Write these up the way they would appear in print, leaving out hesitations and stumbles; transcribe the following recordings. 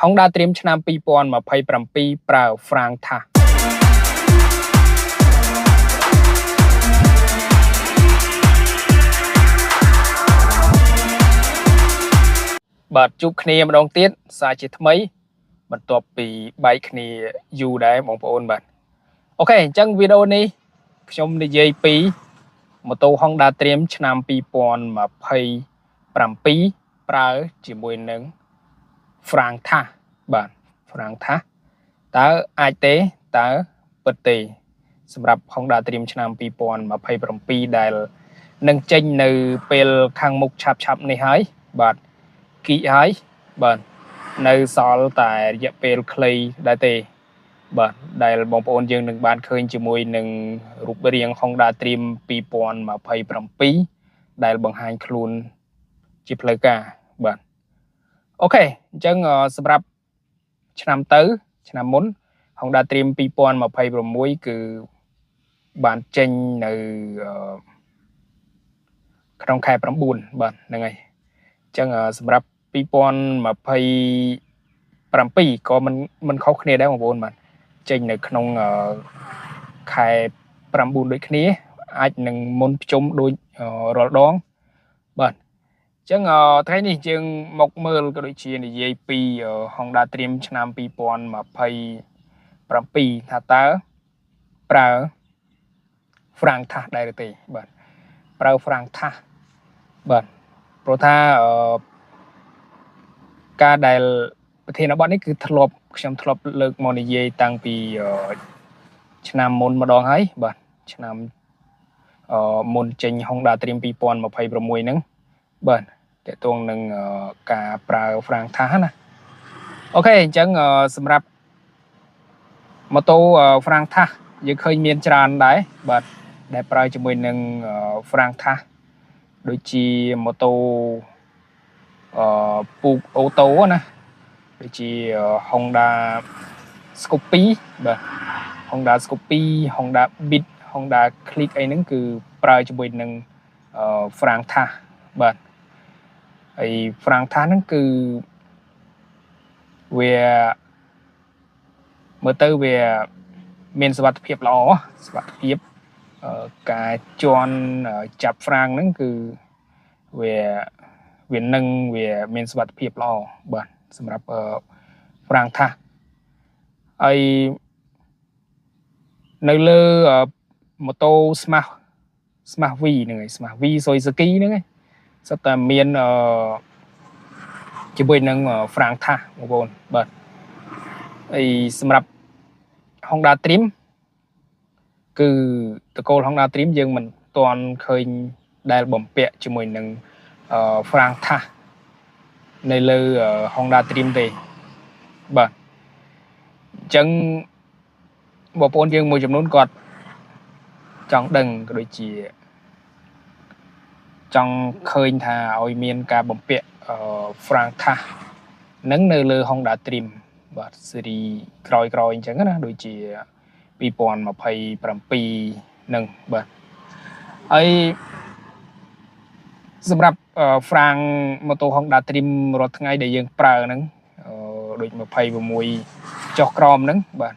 Honda Dream ឆ្នាំ2027ប្រើ ហ្វ្រាំងថាសបាទជួបគ្នាម្ដងទៀតសារជាថ្មី បន្ទាប់ពីបែកគ្នាយូរដែរបងប្អូនបាទ OK អញ្ចឹងវីដេអូនេះខ្ញុំនិយាយពីម៉ូតូ Honda Dream ឆ្នាំ2027ប្រើជាមួយនឹង ហ្វ្រាំងថាសបាទហ្វ្រាំងថាសតើអាចទេតើពិតទេ សម្រាប់ Honda Dream ឆ្នាំ2027ដែលនឹងចេញនៅពេលខាងមុខឆាប់ឆាប់នេះហើយបាទគីហើយបាទនៅសល់តែរយៈពេលខ្លីដែរទេបាទដែលបងប្អូនយើងនឹងបានឃើញជាមួយនឹងរូបរាង Honda Dream 2027ដែលបង្ហាញខ្លួនជាផ្លូវការបាទ OK អញ្ចឹងសម្រាប់ឆ្នាំទៅឆ្នាំមុន Honda Dream 2026គឺបានចេញនៅក្នុងខែ9បាទហ្នឹងហើយអញ្ចឹងសម្រាប់2027ក៏មិនខុសគ្នាដែរបងប្អូនបាទចេញនៅក្នុងខែ9ដូចគ្នាអាចនឹងមុនភ្ជុំដូចរាល់ដងបាទអញ្ចឹងថ្ងៃនេះយើងមកមើលក៏ដូចជានិយាយពី Honda Dream ឆ្នាំ2027ថាតើប្រើ ហ្វ្រាំងថាសដែរឬទេបាទប្រើហ្វ្រាំងថាសបាទព្រោះថាការដែលប្រធានបទនេះគឺធ្លាប់ខ្ញុំធ្លាប់លើកមកនិយាយតាំងពីឆ្នាំមុនម្ដងហើយបាទឆ្នាំមុនចេញ Honda Dream 2026ហ្នឹងបាទតកតងនឹងការប្រើហ្វ្រាំងថាសណា OK អញ្ចឹងសម្រាប់ម៉ូតូហ្វ្រាំងថាសយើងឃើញមានច្រើនដែរបាទដែលប្រើជាមួយនឹងហ្វ្រាំងថាសដូចជាម៉ូតូពូកអូតូណាដូចជា Honda Scoopy បាទ Honda Scoopy Honda Beat Honda Click អីហ្នឹងគឺប្រើជាមួយនឹងហ្វ្រាំងថាសបាទហើយហ្វ្រាំងថាសហ្នឹងគឺវាមើលទៅវាមានសុវត្ថិភាពល្អសុវត្ថិភាពការជន់ចាប់ហ្វ្រាំងហ្នឹងគឺវាវានឹងវាមានសុវត្ថិភាពល្អបាទសម្រាប់ហ្វ្រាំងថាសហើយនៅលើម៉ូតូ Smash V ហ្នឹងហើយ Smash V Suzuki ហ្នឹងហើយសុទ្ធតែមានជាមួយនឹងហ្វ្រាំងថាសបងប្អូនបាទហើយសម្រាប់ Honda Dream គឺតកូល Honda Dream យើងមិនទាន់ឃើញដែលបំពាក់ជាមួយនឹងហ្វ្រាំងថាសនៅលើ Honda Dream ទេបាទអញ្ចឹងបងប្អូនយើងមួយចំនួនគាត់ចង់ដឹងក៏ដូចជាចង់ឃើញថាឲ្យមានការបំពាក់ហ្វ្រាំងថាសនឹងនៅលើ Honda Dream បាទស៊េរីក្រោយៗអញ្ចឹងណាដូចជា2027នឹងបាទហើយសម្រាប់ហ្វ្រាំងម៉ូតូ Honda Dream រាល់ថ្ងៃដែលយើងប្រើហ្នឹងដូច26ចុះក្រោមហ្នឹងបាទ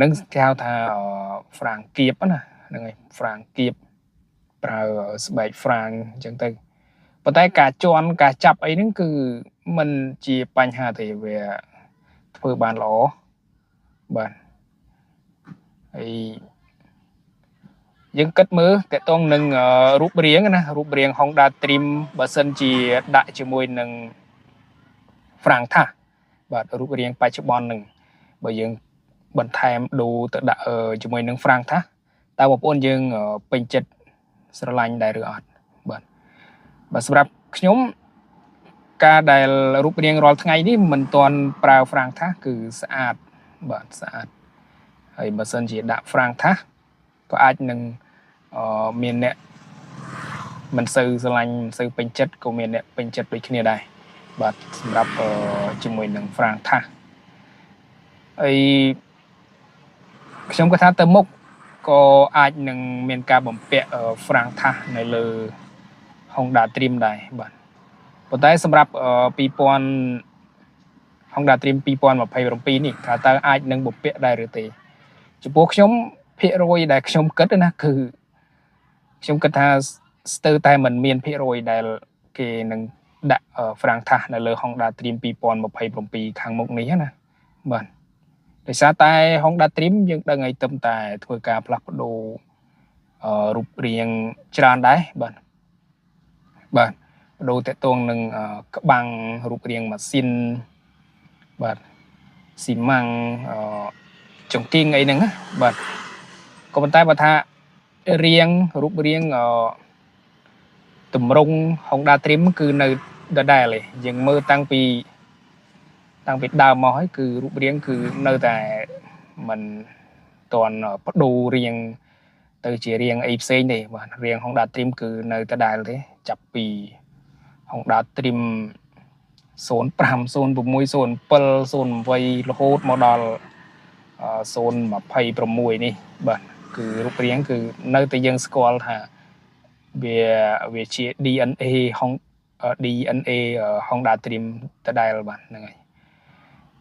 នឹងគេហៅថាហ្វ្រាំងគៀបណាហ្នឹងហើយហ្វ្រាំងគៀបប្រើស្បែកហ្វ្រាំងអញ្ចឹងទៅប៉ុន្តែការជន់ការចាប់អីហ្នឹងគឺมันជាបញ្ហាទេវាធ្វើបានល្អបាទហើយយើងគិតមើលតកតងនឹងរូបរាងណារូបរាង Honda Dream បើសិនជាដាក់ជាមួយនឹងហ្វ្រាំងថាសបាទរូបរាងបច្ចុប្បន្ននឹងបើយើងបន្ថែមដូរទៅដាក់ជាមួយនឹងហ្វ្រាំងថាសតើបងប្អូនយើងពេញចិត្តស្រឡាញ់ដែរឬអត់បាទបាទសម្រាប់ខ្ញុំការដែលរូបរាងរាល់ថ្ងៃនេះមិនទាន់ប្រើហ្វ្រាំងថាសគឺស្អាតបាទស្អាតហើយបើសិនជាដាក់ហ្វ្រាំងថាសក៏អាចនឹងមានអ្នកមិនសូវស្រឡាញ់មិនសូវពេញចិត្តក៏មានអ្នកពេញចិត្តដូចគ្នាដែរបាទសម្រាប់ជាមួយនឹងហ្វ្រាំងថាសហើយខ្ញុំគាត់ថាទៅមុខក៏អាចនឹងមានការបំពាក់ហ្វ្រាំងថាសនៅលើ Honda Dream ដែរបាទប៉ុន្តែសម្រាប់20 Honda Dream 2027នេះថាតើអាចនឹងបំពាក់ដែរឬទេចំពោះខ្ញុំភាគរយដែលខ្ញុំគិតណាគឺខ្ញុំគិតថាស្ទើរតែមិនមានភាគរយដែលគេនឹងដាក់ហ្វ្រាំងថាសនៅលើ Honda Dream 2027ខាងមុខនេះណាបាទដោយសារតែ Honda Dream យើងដឹងហើយទឹមតែធ្វើការផ្លាស់ប្ដូររូបរាងច្រើនដែរបាទបាទបដូរតកតងនឹងក្បាំងរូបរាងម៉ាស៊ីនបាទស៊ីម៉ាំងចង្គៀងអីហ្នឹងណាបាទក៏ប៉ុន្តែបើថារៀងរូបរាងតម្រង់ Honda Dream គឺនៅដដែលទេយើងមើលតាំងពីដើមមកហើយគឺរូបរាងគឺនៅតែមិនទាន់បដូររាងទៅជារាងអីផ្សេងទេបាទរាង Honda Dream គឺនៅដដែលទេចាប់ពី Honda Dream 05 06 07 08រហូតមកដល់026នេះបាទគឺរូបរាងគឺនៅតែយើងស្គាល់ថាវាជា DNA DNA Honda Dream ដដែលបាទហ្នឹងហើយ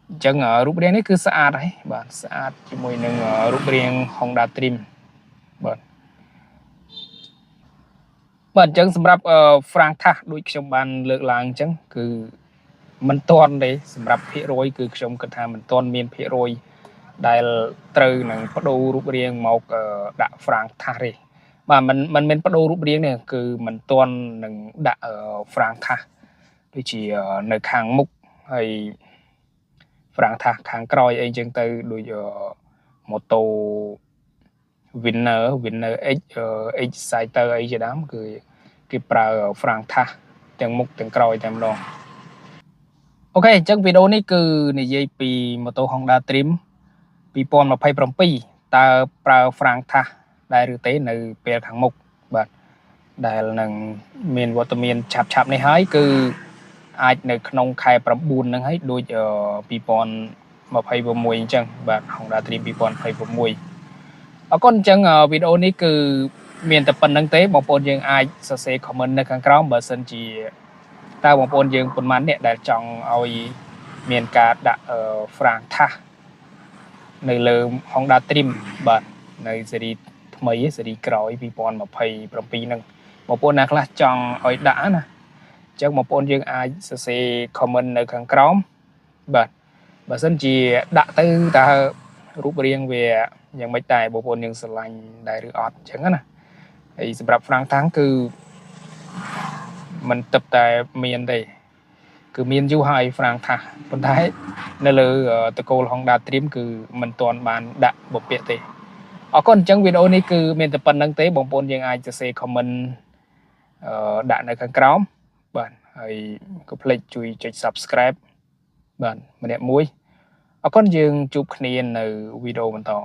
អញ្ចឹងរូបរាងនេះគឺស្អាតហើយបាទស្អាតជាមួយនឹងរូបរាង Honda Dream បាទបាទអញ្ចឹងសម្រាប់ Frank ថាសដូចខ្ញុំបានលើកឡើងអញ្ចឹងគឺមិនទាន់ទេសម្រាប់ភាគរយគឺខ្ញុំគិតថាមិនទាន់មានភាគរយដែលត្រូវនឹងបដូររូបរាងមកដាក់ Frank ថាសទេបាទមិនមែនបដូររូបរាងទេគឺមិនទាន់នឹងដាក់ Frank ថាសដូចជានៅខាងមុខហើយ Frank ថាសខាងក្រោយអីចឹងទៅដូចម៉ូតូ Winner X Exciter អីជាដើមគឺគេប្រើ Frank ថាសទាំងមុខទាំងក្រោយតែម្ដងអូខេអញ្ចឹងវីដេអូនេះគឺនិយាយពីម៉ូតូ Honda Dream 2027តើប្រើ Frank ថាសដែរឬទេនៅពេលខាងមុខបាទដែលនឹងមានវត្តមានឆាប់ៗនេះហើយគឺអាចនៅក្នុងខែ9ហ្នឹងហើយដូច2026អញ្ចឹងបាទ Honda Dream 2026អរគុណអញ្ចឹងវីដេអូនេះគឺមានតែប៉ុណ្្នឹងទេបងប្អូនយើងអាចសរសេរ comment នៅខាងក្រោមបើសិនជាតើបងប្អូនយើងប៉ុន្មានអ្នកដែលចង់ឲ្យមានការដាក់ Frank ថាសនៅលើ Honda Dream បាទនៅស៊េរីថ្មីស៊េរីក្រោយ2027ហ្នឹងបងប្អូនណាខ្លះចង់ឲ្យដាក់ណាអញ្ចឹងបងប្អូនយើងអាចសរសេរ comment នៅខាងក្រោមបាទបើសិនជាដាក់ទៅតើរូបរាងវាយ៉ាងម៉េចដែរបងប្អូនយើងស្រឡាញ់ដែរឬអត់អញ្ចឹងណាហើយសម្រាប់ Frank ថាងគឺមិនទឹកតែមានទេគឺមានយូរហើយ Frank ថាសប៉ុន្តែនៅលើតកូល Honda Dream គឺមិនទាន់បានដាក់បំពាក់ទេអរគុណអញ្ចឹងវីដេអូនេះគឺមានតែប៉ុណ្្នឹងទេបងប្អូនយើងអាចសរសេរ comment ដាក់នៅខាងក្រោមបាទហើយកុំភ្លេចជួយចុច Subscribe បាទម្នាក់មួយអរគុណយើងជួបគ្នានៅវីដេអូបន្ត។